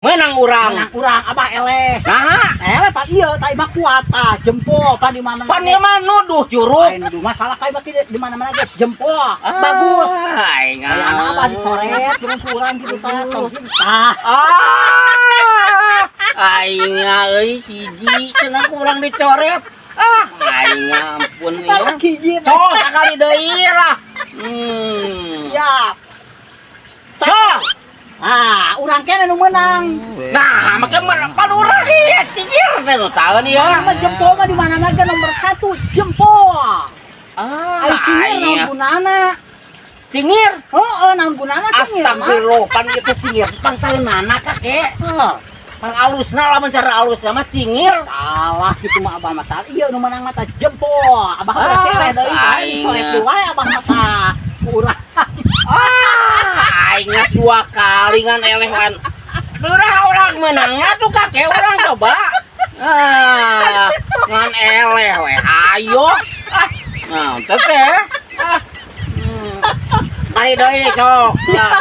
Menang urang. Menang urang, Abah eleh. Nah, Eleh pak iya, tai mah kuat ah, jempol pak di mana. Pan ieu mah nuduh curug. Lain nuduh masalah kayak mah di mana-mana ge jempol. Bagus. Aing. Kayak anak Abah dicoret kurang gitu tah, tong tah. Ah, aing euy hiji cenah kurang dicoret. Ah, aing ampun ya. Pak hiji. Sok sakali deui lah. Siap. Sok. Ah, urang kene nu menang. Nah, make pan urang ieu cingir teh nu taeun ieu. Mah jempol mah di mana-mana ge nomor 1 jempol. Ah, Ai cingir naon aing. Gunana? Cingir. Heeh, naon gunana cingir mah? Astagfirullah, pan itu cingir pan taeunana kakek. Heuh. Pan alusna lamun cara alusna mah cingir. Salah gitu mah Abah masalah. Iya nu menang mah tah jempol. Abah Ah, udah eleh deui, aing. Dicoret deui wae Abah mah tah. Urang. Ah, aing dua kali ngan eleh kan. Udah orang menangnya tuh kakek orang coba. Ah, ngan eleh we. Ayo. Ah, nah, teh. Ah. Kali deui sok. Nah.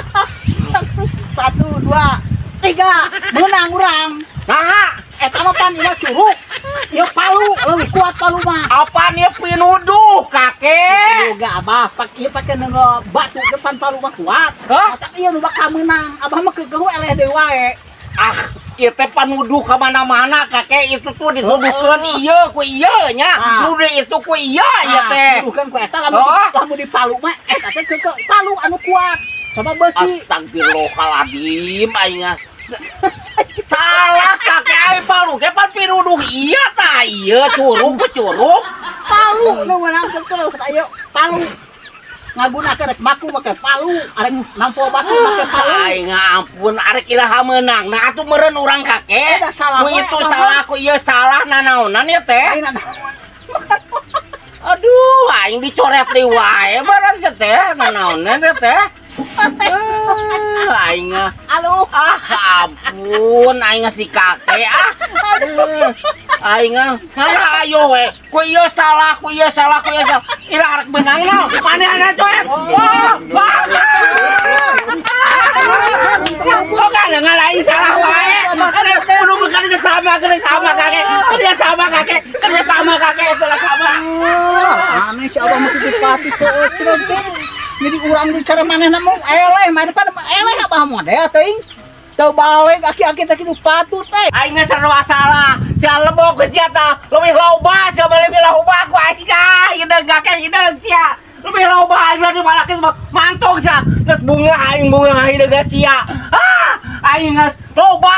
Satu, dua, tiga, menang urang. Nah, Eta mah pan ieu curug. Ieu palu, leuwih kuat palu mah. Apa nih pinuduh kakek? Boga Abah, pak ieu pake neunggel batu depan palu mah kuat. Hah? Matak ieu nu bakal menang. Abah mah keukeuh eleh deui wae. Ah, ieu teh panuduh ka mana-mana kakek itu tuh dituduhkeun ieu ku ieu nya. Ah. Nuduh itu ku ieu ieu teh. Tuduhkeun ku eta lamun Oh. Lamun di palu mah eta teh keukeuh palu anu kuat. Coba besi. Astagfirullahaladzim, aing salah kakek aing palu ge pan pinuduh ieu tah ieu curug ku curug. Palu nu menang keukeuh ayo palu. Ngagunakeun rek baku make palu, arek nampo baku make palu. Aing ampun arek iraha meunang. Nah atuh meureun urang kakek. Udah salah Ku we, itu Abah. Salah ku ieu salah nanaonan ya teh. Aing Aduh, aing dicoret deui wae barang teh nanaonan ya teh. Eh, aing Aduh. Ah ampun aing si kakek ah. Eh, aing mana ayo we ku ieu salah ku ieu salah ku ieu salah ira arek beunang no manehna coet wah wah kok kan ngalahin salah wae. Aduh, kudu kerja sama kakek kerja sama kakek kerja sama kakek itulah sama. Aneh si Abah mah kitu pati teh cenah teh. Jadi urang bicara manehna mau eleh, mah depan eleh Abah model teuing. Teu balik aki-aki teh kitu patut teh. Aing geus sarua salah. Sia lebok ke sia tah. Leuwih loba sia mah leuwih loba ku aing ah. Hideung kakek hideung sia. Leuwih loba aing mah dimalake mantong sia. Geus bunga aing bunga hideung sia. Ah, aing geus loba.